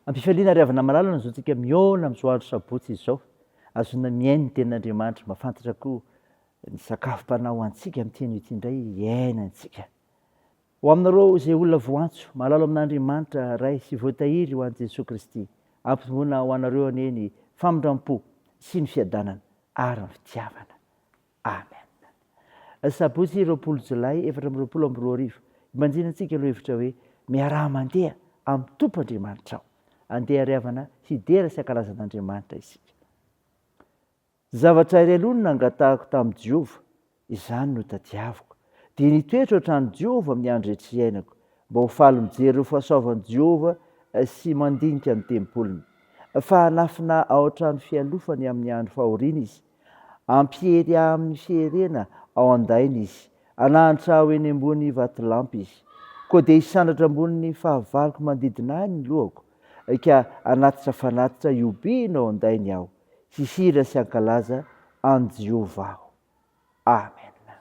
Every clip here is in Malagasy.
Am-pifaliana ry havana malala no zontsika mihaona amin'izao andro sabotsy izao. Azonina mihaino ny tenin'Andriamanitra, mahafantatra koa ny sakafom-panahy ho antsika amin'ity anio ity indray hiainantsika. Ho aminareo izay olona voantso, mahalala amin'Andriamanitra Ray sy voatahiry ho an'i Jesoa Kristy, ampitomboina ho anareo anie ny famindram-po sy ny fiadanana ary ny fitiavana. Amen. Sabotsy 20 jolay 2024, Ibanjina antsika lohevitra hoe Miaraha mandeha amin'ny Tompo Andriamanitrao. Andeha ry havana hidera sy hankalaza an'Andriamanitra isika. Zavatra iray aloha no nangatahako tamin'i Jehovah, izany no tadiaviko, dia ny hitoetra ao an-tranon'i Jehovah amin'ny andro rehetra iainako, mba ho faly mijery ireo fahasoavan'i Jehovah sy mandinika ny tempoliny. Fa hanafina ao an-trano fialofany amin'ny andro fahoriana izy, Hampiery ahy amin'ny fierena ao an-dainy izy, hanahantra ahy ho eny ambony vatolampy izy. Koa dia hisandratra ambonin'ny fahavaloko manodidina ahy ny lohako, ka hanatitra fanatitra hihobiana ao an-dainy aho. Hihira sy hankalaza an'i Jehovah aho. Amena.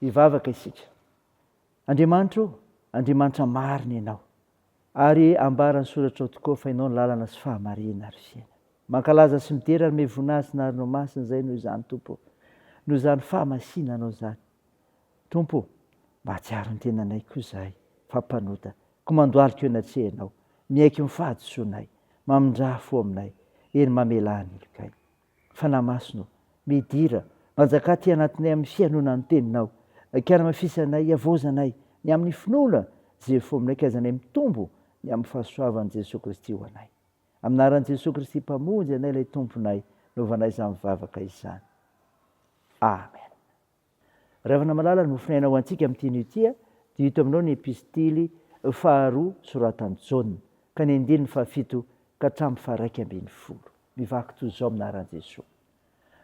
Hivavaka isika. Andriamanitra ô, Andriamanitra marina Ianao, ary ambaran'ny Soratrao tokoa fa Ianao no lalana sy fahamarinana ary fiainana. Mankalaza sy midera ary me voninahitsy ny Arinao Masina izay noho izany Tompo ô, noho izany fahamasinanao izany. Tompo ô, mahatsiaro ny tenanay koa izahay fa mpanota, koa mandohalika eo anatrehanao, miaiky ny fahadisoanay, mamindrà fo aminay, eny mamelà ny helokay. Fanahy Masina ô, midira, manjakà aty anatinay amin'ny fihainoana ny Teninao, ka hanamafisanay, hihavaozanay ny amin'ny finoana izay efa ao aminay ka ahaizanay mitombo ny amin'ny fahasoavan'i Jesoa Kristy ho anay. Amin'ny anaran'i Jesoa Kristy Mpamonjy anay ilay Tomponay, naovanay izany vavaka izany. Amen. Ravina malala ny mofon'aina ho antsika amin'ity anio ity dia hito aminao ny epistily faharoa soratan'i Jaona, ka ny andininy fahafito ka hatramin'ny faharaika ambinifolo. Mivaky toy izao amin'ny anaran'i Jesoa.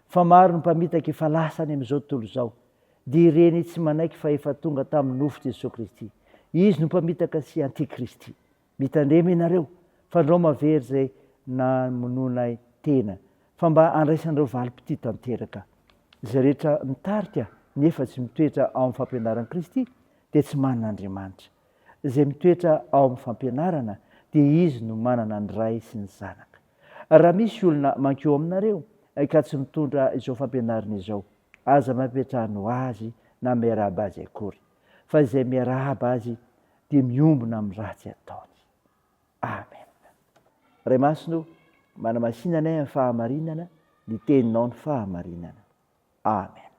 Fa maro ny mpamitaka efa lasa any amin'izao tontolo izao, dia ireny tsy manaiky fa efa tonga tamin'ny nofo Jesoa Kristy. Izy no mpamitaka sy antikristy. Mitandrema ianareo, fandrao mavery izay namonoanay tena, fa mba handraisanareo valim-pitia tanteraka. Izay rehetra mitarika nefa tsy mitoetra ao amin'ny fampianaran'i Kristy dia tsy manana Andriamanitra. Izay mitoetra ao amin'ny fampianarana dia izy no manana ny Ray sy ny Zanaka. Raha misy olona mankeo aminareo ka tsy mitondra izao fampianarana izao, aza mampiantrano azy na miarahaba azy akory, fa izay miarahaba azy dia miombona amin'ny ratsy ataony. Amen. Ray Masina o, manamasina anay amin'ny fahamarinana, ny Teninao ny fahamarinana. Amen.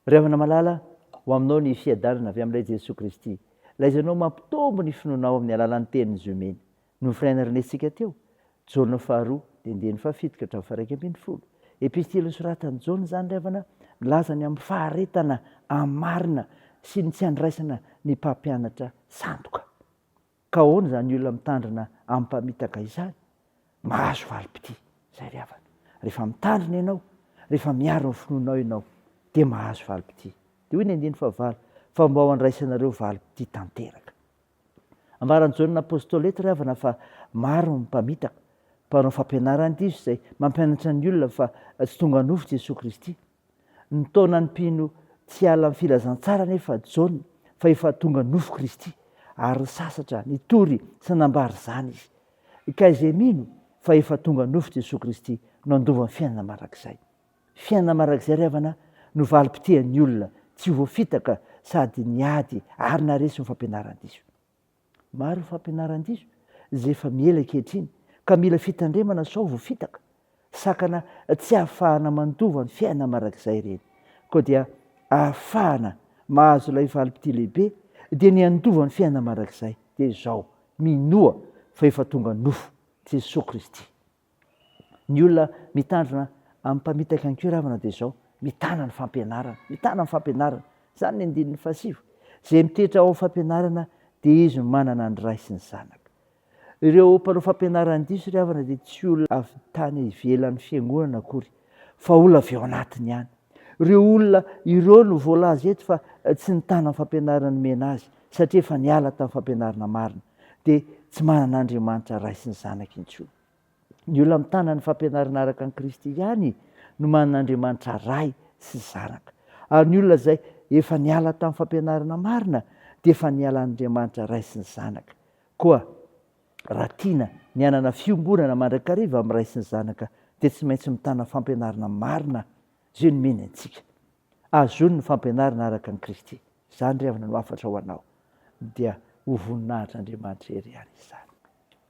Ry havana malala, ho aminao ny fiadanana avy amin'ilay Jesoa Kristy, ilay izay anao mampitombo ny finoanao amin'ny alalan'ny tenin'i Zomena. Nofiraina renesintsika teo, Jaona faharoa, dia andininy fahafito ka hatramin'ny faha-11. Epistily nosoratan'i Jaona izany ry havana, milaza ny amin'ny faharetana amin'ny marina sy ny tsy handraisana ny mpampianatra sandoka. Ka ahoana izany olona mitandrina amin'ny mpamitaka izany? Mahazo valim-pitia. Izay ry havana. Rehefa mitandrina ianao, rehefa miaro ny finoanao ianao, dia mahazo valim-pitia. Dia hoy ny andininy fahavalo, fa mba ho andraisanareo valim-pitia tanteraka. Ambaran'i Jaona Apostoly eto ry havana fa maro ny mpamitaka, mpanao fampianaran-diso izay mampianatra ny olona fa tsy tonga nofo Jesoa Kristy. Nitaona ny mpino tsy hiala amin'ny filazantsara anefa Jaona fa efa tonga nofo Kristy ary nisasatra nitory sy nanambara izany izy. Ka izay mino fa efa tonga nofo Jesoa Kristy no handova ny fiainana mandrakizay. Fiainana mandrakizay ry havana no valim-pitian'ny olona tsy ho voafitaka sady niady ary naharesy ny fampianaran-diso. Maro ny fampianaran-diso izay efa miely ankehitriny ka mila fitandremana sao voafitaka. Sakana tsy ahafahana mandova ny fiainana mandrakizay ireny. Koa dia ahafahana mahazo ilay valim-pitia lehibe dia ny handova ny fiainana mandrakizay dia izao, minoa fa efa tonga nofo Jesoa Kristy. Ny olona mitandrina amin'ny mpamitaka ihany koa ravana dia izao, mitana ny fampianarana, mitana ny fampianarana. Izany ny andininy fahasivy. Izay mitoetra ao amin'ny fampianarana dia izy no manana ny Ray sy ny Zanaka. Ireo mpanao fampianaran-diso ry havana dia tsy olona avy tany ivelan'ny fiangonana akory fa olona avy ao anatiny ihany. Ireo olona ireo no voalaza eto fa tsy nitana ny fampianarana nomena azy satria efa niala tamin'ny fampianarana marina dia tsy manana Andriamanitra Ray sy ny Zanaka intsony. Ny olona mitana ny fampianarana araka an'i Kristy ihany no manana Andriamanitra Ray sy Zanaka. Ary ny olona izay efa niala tamin'ny fampianarana marina dia efa niala an'Andriamanitra Ray sy ny Zanaka. Koa raha tiana ny hanana fiombonana mandrakariva amin'ny Ray sy ny Zanaka dia tsy maintsy mitana fampianarana marina izay nomeny antsika. Azony ny fampianarana araka an'i Kristy. Izany ry havana no hafatra ho anao. Dia ho voninahitr'Andriamanitra irery ihany izany.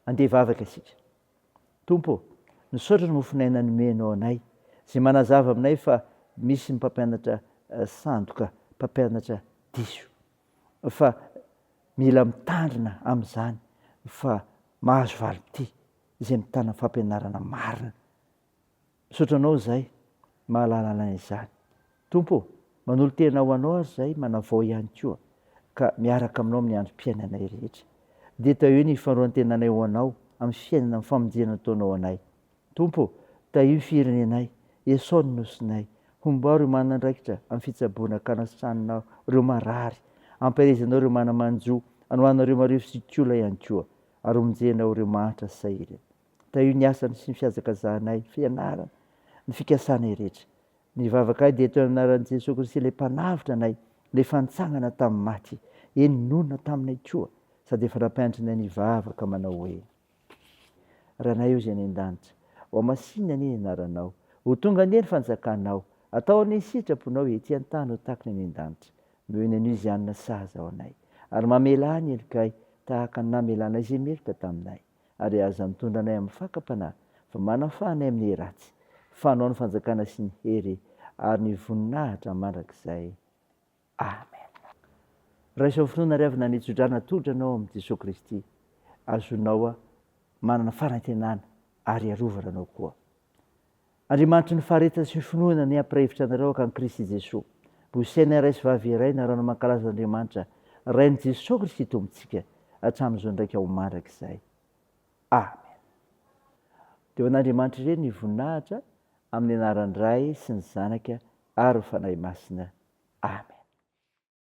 Andeha hivavaka isika. Tompo ô, misaotra ny mofon'aina nomenao anay, izay manazava aminay fa misy ny mpampianatra sandoka, mpampianatra diso, fa mila mitandrina amin'izany fa mahazo valim-pitia izay mitana fampianarana marina. Misaotra Anao izay mahalala anay izany. Tompo ô, manolo-tena ho Anao ary izay manavao ihany koa ka miaraka Aminao amin'ny androm-piainanay rehetra. Dia tahio ny fanoloran-tenanay ho Anao amin'ny fiainana amin'ny famonjena nataonao anay. Tompo ô, tahio ny firenenay, esao ny nosinay, hombao ireo manana-andraikitra amin'ny fitsaboana ka anasitraninao ireo marary, ampaherezanao ireo mana-manjo, anohananao ireo marefo sy tiola ihany koa, ary omonjenao ireo mahantra sy sahirana. Tahio ny asany sy ny fihazakazahanay, fianarana, ny fikasanay rehetra. Ny vavakay dia eto amin'ny anaran'i Jesoa Kristy ilay Mpanavotra anay, ilay efa nitsangana tamin'ny maty, eny nonina taminay koa, sady efa nampianatra anay nivavaka manao hoe. Ranay eo izay any an-danitra, ho hamasinina anie ny anaranao, ho tonga anie ny fanjakanao, atao anie ny sitraponao ety an-tany ho tahaka ny any an-danitra. Omeo ny anio izay hanina sahaza ho anay, ary mamelà ny helokay tahaka ny namelanay izay meloka taminay, ary aza mitondra anay amin'ny fakam-panahy, fa manafaha anay amin'ny ratsy, fa Anao ny fanjakana sy ny hery ary ny voninahitra mandrakizay. Amen. Raiso amin'ny finoana ry havana ny tsodrano atolotra anao amin'i Jesoa Kristy. Azonao manana fanantenana ary arovana anao koa. Andriamanitry ny faharetana sy ny finoana anie hampirahevitra anareo haka an'i Kristy Jesoa. Mba ho saina iray sy vavy iray nareo mankalaza an'Andriamanitra Rain'i Jesoa Kristy Tompontsika hatramin'izao ndraika ho mandrakizay. Amen. Dia ho an'Andriamanitra irery ny voninahitra amin'ny anaran'ny Ray sy ny Zanaka ary ny Fanahy Masina. Amen.